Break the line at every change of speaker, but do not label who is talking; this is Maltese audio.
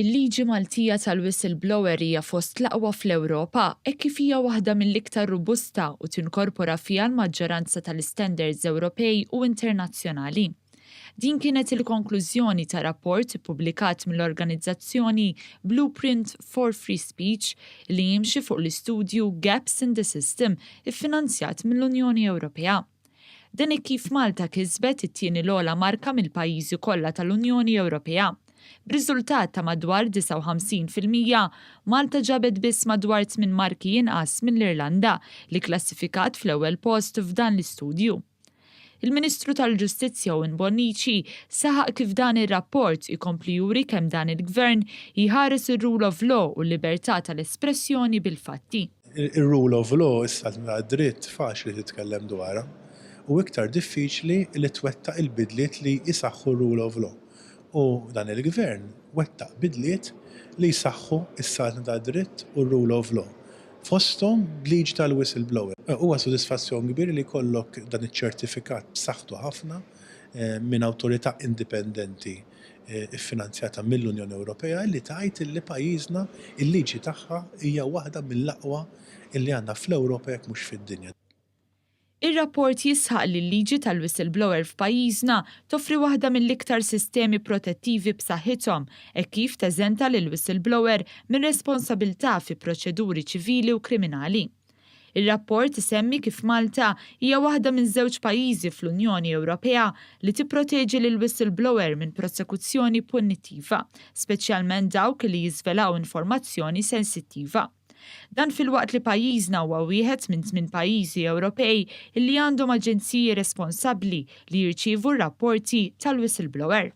Il-liġi Maltija tal-whistleblower hija fost l-aqwa fl-Ewropa hekk kif hija waħda mill-iktar robusta u tinkorpora fiha l-maġġoranza tal-istandards Ewropej u internazzjonali. Din kienet il-konklużjoni ta' rapport ippubblikat mill-organizzazzjoni Blueprint for Free Speech li jimxi fuq l-istudju Gaps in the System iffinanzjat mill-Unjoni Ewropea. Dan hekk kif Malta kisbet it-tieni l-ogħla marka mill-pajjiżi kollha tal-Unjoni Ewropea. B'riżultat ta' madwar 59%, Malta ġabet biss madwar tminn marki inqas mill-Irlanda li klassifikat fl-ewwel post f'dan l-istudju. Il-Ministru tal-Ġustizzja Owen Bonnici saħaq kif dan ir-rapport ikompli juri kemm dan il-Gvern jħares ir-rule of law u l-libertà tal-espressjoni bil-fatti.
Ir-rule of law, is-saltna tad-dritt, faċli titkellem dwarha u iktar diffiċli li twettaq il-bidliet li jsaħħu r-rule of law. U dan il-Gvern wettaq bidliet li jsaħħu s-saltna tad-dritt u r-rule of law, fosthom b'liġi tal-whistleblower. Huwa sodisfazzjon kbir li jkollok dan iċ-ċertifikat b'saħħtu ħafna minn awtorità indipendenti ffinanzjata mill-Unjoni Ewropea li tgħid illi pajjiżna il-liġi tagħha hija waħda mill-aqwa illi għandna fl-Ewropa jekk mhux fid-dinja.
Ir-rapport jisħaq li l-liġi tal-whistleblower f'pajjiżna toffri waħda mill-iktar sistemi protettivi b'saħħithom hekk kif teżenta lill-whistleblower minn responsabilità fi proċeduri ċivili u kriminali. Ir-rapport isemmi kif Malta hija waħda minn żewġ pajjiżi fl-Unjoni Ewropea li tipproteġi lill-whistleblower minn prosekuzzjoni punittiva, speċjalment dawk li jiżvelaw informazzjoni sensittiva. Dan filwaqt li pajjiżna huwa wieħed minn tmien pajjiżi Ewropej li għandhom aġenziji responsabbli li jirċievu r-rapporti tal-whistleblower.